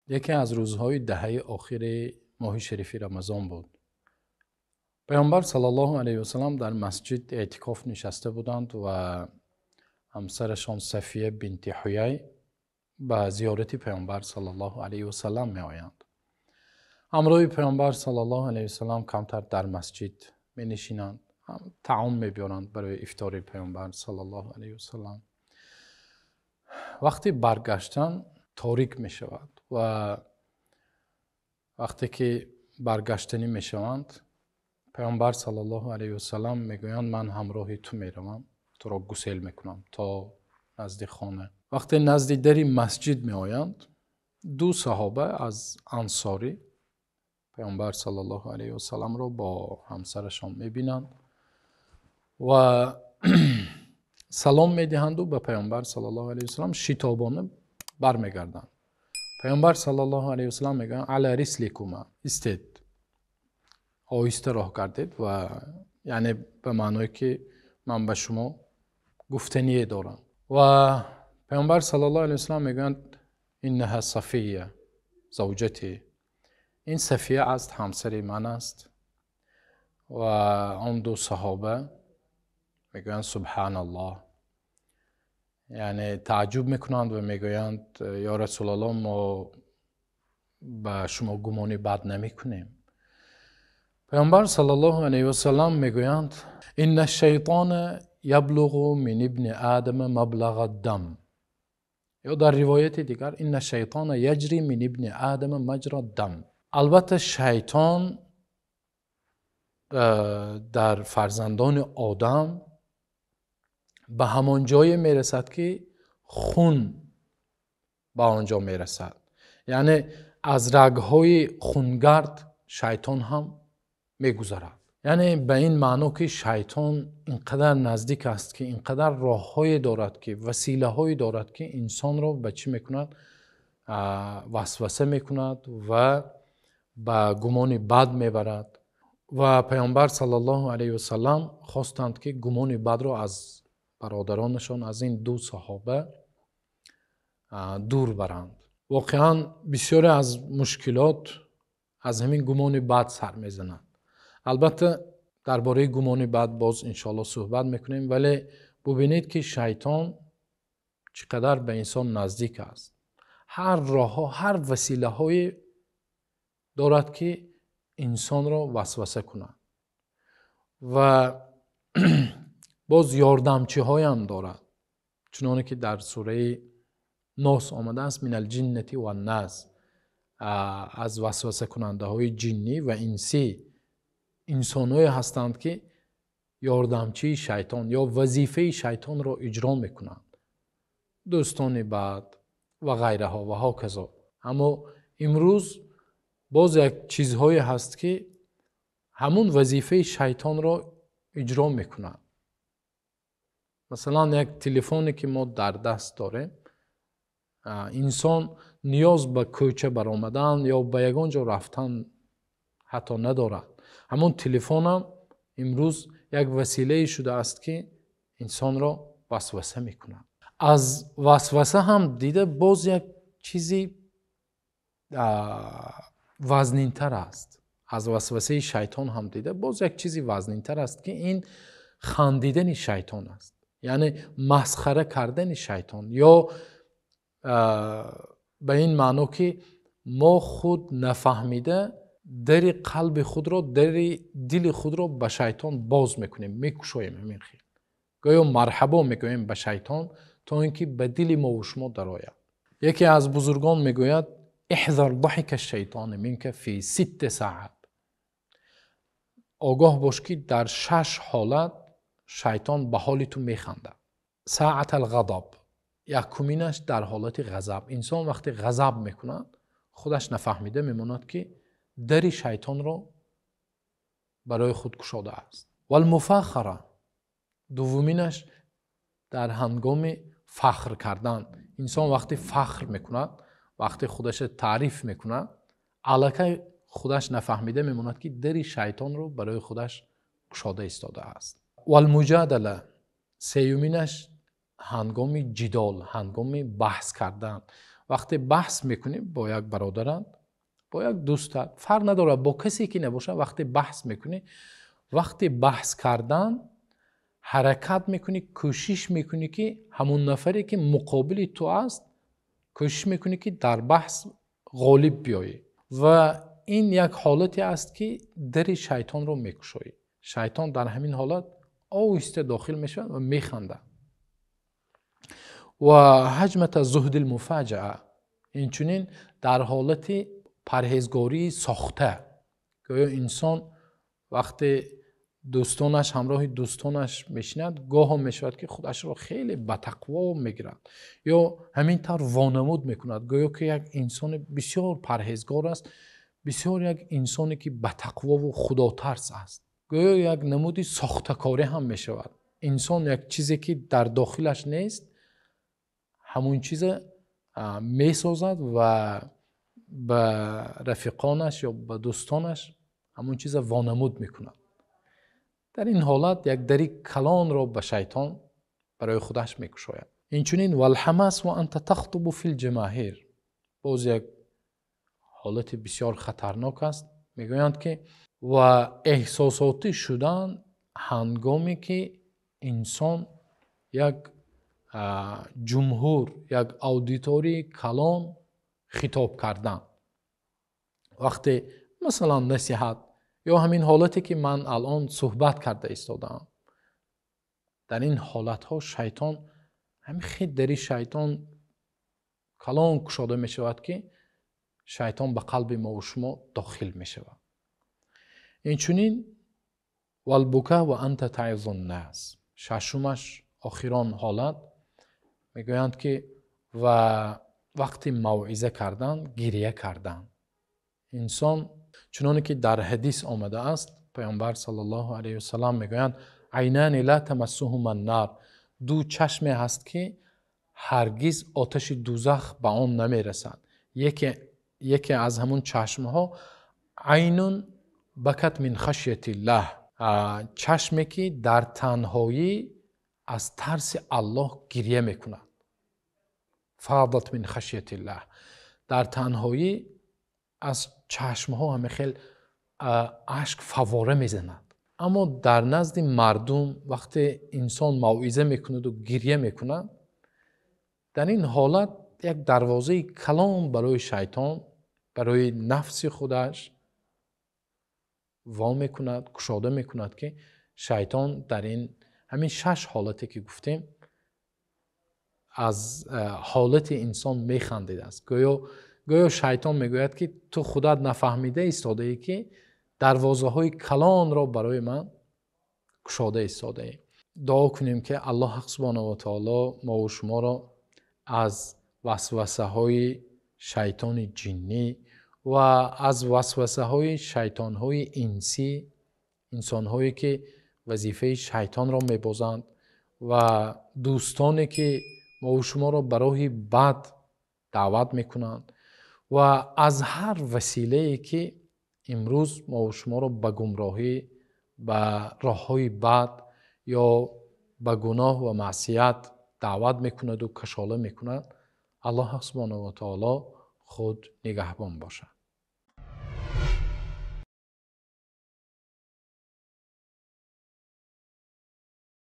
Яке аз рӯзҳои даҳаи охири моҳи шарифи Рамазон буд. Паёмбар саллаллоҳу алайҳи васаллам дар масҷид эътикоф нишаста буданд ва ҳамсарашон Сафия бинти Ҳуяй ба зиёрати Паёмбар саллаллоҳу алайҳи васаллам меоянд. Ҳамроҳи Паёмбар саллаллоҳу алайҳи васаллам камтар дар масҷид менишинанд, таом мебиёранд барои ифтори Паёмбар саллаллоҳу алайҳи васаллам. Вақте баргаштан торик мешавад ва вақте ки баргаштанӣ мешаванд, Паёмбар саллаллоҳу алайҳи васаллам мегӯянд: ман ҳамроҳи ту меравам, туро гусел мекунам то назди хона. Вақте назди дари масҷид меоянд, ду саҳоба аз ансорӣ Паёмбар саллаллоҳу алайҳи васалламро бо ҳамсарашон мебинанд ва салом медиҳанду ба Паёмбар саллаллоҳу алайҳи васаллам шитобона бармегарданд. Паёмбар саллаллоҳу алайҳи васаллам мегӯянд: ала рисликума, истед, оҳиста роҳ кардед, ва яъне ба маъное ки ман ба шумо гуфтание дорам. Ва Паёмбар саллаллоҳу алайҳи васаллам мегӯянд: иннаҳа Сафия завҷати, ин Сафия аст, ҳамсари ман аст. Ва он ду саҳоба мегӯянд: субҳаналлоҳ, яъне тааҷҷуб мекунанд ва мегӯянд: ё Расулаллоҳ, мо ба шумо гумони бад намекунем. Паёмбар саллаллоҳу алайҳи васаллам мегӯянд: инна шайтона яблуғу мин ибни одама маблаға дам, ё дар ривояти дигар инна шайтона яҷри мин ибни одама маҷра дам. Албатта шайтон дар фарзандони одам ба ҳамон ҷое мерасад ки хун ба он ҷо мерасад, яъне аз рагҳои хунгард шайтон ҳам мегузарад. Яъне ба ин маъно ки шайтон инқадар наздик аст, ки инқадар роҳҳое дорад, ки василаҳое дорад, ки инсонро ба чӣ мекунад? Васваса мекунад ва ба гумони бад мебарад. Ва Паёмбар саллаллоҳу алайҳи васаллам хостанд, ки гумони бадро аз бародаронашон, аз ин ду саҳоба дур баранд. Воқеан бисёре аз мушкилот аз ҳамин гумони бад сар мезанад. Албатта дар бораи гумони бад боз иншоаллоҳ суҳбат мекунем, вале бубинед ки шайтон чӣ қадар ба инсон наздик аст. Ҳар роҳҳо, ҳар василаҳое дорад, ки инсонро васваса кунад ва боз ёрдамчиҳоям дорад, чуноне ки дар сураи Нос омадааст: минал ҷиннати ван-нас, аз васвасакунандаҳои ҷиннӣ ва инсӣ инсонҳое ҳастанд, ки ёрдамчии шайтон ё вазифаи шайтонро иҷро мекунанд, дӯстони бад ва ғайраҳо ва ҳоказо. Аммо имрӯз боз як чизҳое ҳаст, ки ҳамун вазифаи шайтонро иҷро мекунанд. Масалан, як телефоне ки мо дар даст дорем, инсон ниёз ба кӯча баромадан ё ба ягон ҷо рафтан ҳатто надорад. Ҳамон телефонам имрӯз як василае шудааст, ки инсонро васваса мекунад. Аз васваса ҳам дида боз як чизи вазнинтар аст. Аз васвасаи шайтон ҳам дида боз як чизи вазнинтар аст, ки ин хандидани шайтон аст, яъне масхара кардани шайтон, ё ба ин маъно ки мо худ нафаҳмида дари қалби худро, дари дили худро ба шайтон боз мекунем, мекушоем, ҳамин хел гӯё марҳабо мегӯем ба шайтон, то ин ки ба дили мо ва шумо дарояд. Яке аз бузургон мегӯяд: иҳзар даҳика шайтони минка фи ситти саат. Огоҳ бош, ки дар 6 ҳолат шайтон ба ҳоли ту механдад. Саат ал-ғадаб, якуминаш дар ҳолати ғазаб. Инсон вақте ғазаб мекунад, худаш нафаҳмида мемонад, ки дари шайтонро барои худ кушодааст. Валмуфахара, дуввуминаш дар ҳангоми фахр кардан. Инсон вақте фахр мекунад, вақте худашро таъриф мекунад, аллакай худаш нафаҳмида мемонад, ки дари шайтонро барои худаш кушода истодааст. Валмуҷадала, сеюминаш ҳангоми ҷидол, ҳангоми баҳс кардан. Вақте баҳс мекунӣ бо як бародарат, бо як дӯстат, фарқ надорад бо касе ки набошад, вақте баҳс мекунӣ, вақте баҳс кардан ҳаракат мекунӣ, кӯшиш мекунӣ ки ҳамон нафаре ки муқобили ту аст, кӯшиш мекунӣ ки дар баҳс ғолиб биёӣ. Ва ин як ҳолате аст ки дари шайтонро мекушоӣ. Шайтон дар ҳамин ҳолат оҳиста дохил мешавад ва механдад. Ва ҳаҷмата зуҳдил муфоҷиа, инчунин дар ҳолати парҳезгории сохта, гӯё инсон вақте дӯстонаш ҳамроҳи дӯстонаш мешинад, гоҳо мешавад ки худашро хеле ба тақво мегирад ё ҳамин тавр вонамуд мекунад, гӯё ки як инсони бисёр парҳезгор аст, бисёр як инсоне ки ба тақвову худотарс аст. Гӯё як намуди сохтакорӣ ҳам мешавад. Инсон як чизе ки дар дохилаш нест, ҳамон чиза месозад ва ба рафиқонаш ё ба дӯстонаш ҳамон чиза вонамуд мекунад. Дар ин ҳолат як дари калонро ба шайтон барои худаш мекушояд. Инчунин валҳамас ва анта тахтубу фил ҷамоҳир, боз як ҳолати бисёр хатарнок аст. Мегӯянд ки ва эҳсосотӣ шудан ҳангоме ки инсон як ҷумҳур, як аудиторияи калон хитоб кардан. Вақте масалан насиҳат ё ҳамин ҳолате ки ман алон суҳбат карда истодаам, дар ин ҳолатҳо шайтон, ҳамин хел дари шайтон калон кушода мешавад ки шайтон ба қалби мо ва шумо дохил мешавад. Инчунин валбука ва анта таъизун нас, шашумаш охирон ҳолат, мегӯянд ки ва вақти мавъиза кардан гирия кардан. Инсон чуноне ки дар ҳадис омадааст, Паёмбар саллаллоҳу алайҳи васаллам мегӯянд: айнани ла тамассуҳума нар, ду чашме ҳаст ки ҳаргиз оташи дузах ба он намерасад. Яке аз ҳамон чашмҳо айнун бакат мин хашятиллаҳ, чашме ки дар танҳоӣ аз тарси Аллоҳ гирия мекунад. Фадат мин хашятиллаҳ, дар танҳоӣ аз чашмҳо ҳамин хел ашк фавора мезанад. Аммо дар назди мардум вақте инсон мавъиза мекунаду гирия мекунад, дар ин ҳолат як дарвозаи калон барои шайтон, барои нафси худаш во мекунад, кушода мекунад ки шайтон дар ин ҳамин шаш ҳолате ки гуфтем аз ҳолати инсон механдидааст. Гӯё шайтон мегӯяд ки ту худат нафаҳмида истодаӣ ки дарвозаҳои калонро барои ман кушода истодаӣ. Дуо кунем ки Аллоҳ субҳонаҳу ва таоло мо ва шуморо аз васвасаҳои шайтони ҷиннӣ ва аз васвасаҳои шайтонҳои инсӣ, инсонҳое ки вазифаи шайтонро мебозанд ва дӯстоне ки мо ва шуморо ба роҳи бад даъват мекунанд ва аз ҳар василае ки имрӯз мо ва шуморо ба гумроҳӣ, ба роҳҳои бад ё ба гуноҳ ва маъсият даъват мекунаду кашола мекунад, Аллоҳ субҳонаҳу ва таоло худ нигаҳбон бошад.